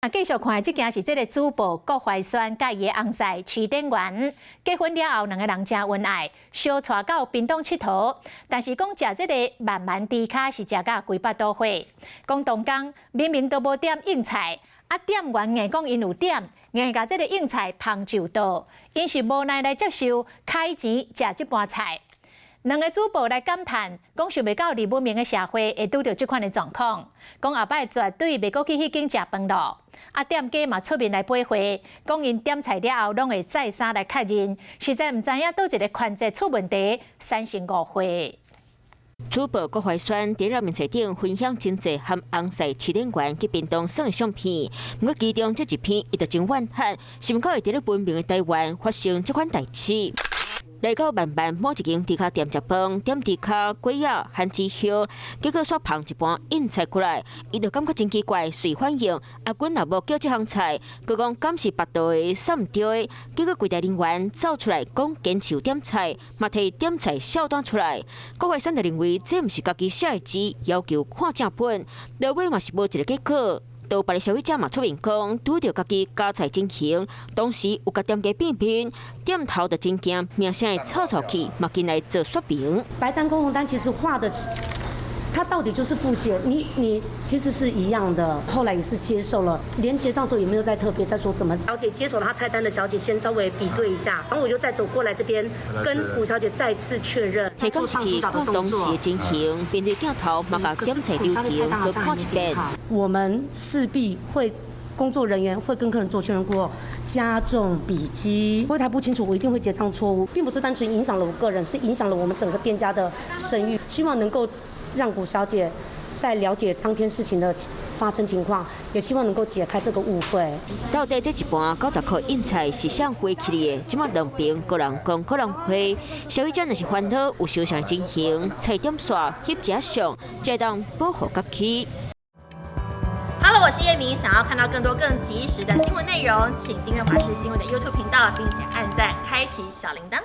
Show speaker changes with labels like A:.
A: 繼續看這件是這個主播郭懷萱佮伊的翁婿徐典元結婚了後，兩個人誠恩愛，相帶到屏東𨑨迌。但是講食這個萬萬豬跤是食甲規腹肚火。講當工明明都無點硬菜，啊店員硬講𪜶有點，硬共這個硬菜芳就倒，𪜶是無奈來接受開錢食這盤菜。兩个主播來感嘆，講想袂到佇文明的社會會拄著這款的狀況，講後擺絕對袂閣去彼間食飯囉。啊，店家嘛出面來駁話，講𪜶點菜了後攏會再三來確認，實在毋知影佗一個環節出問題，產生誤會。
B: 主播郭懷萱佇咧面冊頂分享真濟和翁婿徐典元去屏東耍的相片，毋過其中這一篇，伊就真怨恨，想袂到會佇咧文明的台灣發生這款代誌。來到萬萬某一間豬跤店食飯，點豬跤、粿仔、番薯葉，結果煞捧一盤印菜過來，伊就感覺真奇怪，隨反應，啊，阮若無叫這項菜，閣講敢是腹肚的送毋對的，結果櫃台人員走出來講堅持點菜，嘛提點菜銷單出來。郭懷萱就認為這毋是家己寫的字，要求看正本，落尾嘛是無一个結果。到別个消費者嘛出面講，拄著家己加菜情形，當時有共店家變面，店頭就真驚，名聲會臭臭去，嘛緊來做說明。
C: 白單跟紅單其實畫的，它到底就是複寫，你其實是一樣的。後來也是接受了，連結帳時候也沒有再特別再說怎麼。小姐接手了她菜單的小姐先稍微比對一下，然後我就再走過來這邊跟古小姐再次確認。
B: 提監視器看當時的情形，面對鏡頭嘛共點菜流程閣看一遍。
C: 我們勢必會工作人員會跟客人做確認過後，加重筆跡。櫃檯不清楚，我一定會結賬錯誤，並不是單純影響了我個人，是影響了我們整個店家的聲譽。希望能夠讓古小姐在了解當天事情的發生情況，也希望能夠解開這個誤會。
B: 到底這一盤90塊印菜是啥飛去的？這馬兩邊各人講各人話，消費者若是煩惱有相像情形，菜點煞翕一相，才會當保護家己。
D: Hello，我是葉明，想要看到更多更及時的新聞內容，請訂閱華視新聞的 YouTube 頻道，並且按讚，開啟小鈴鐺。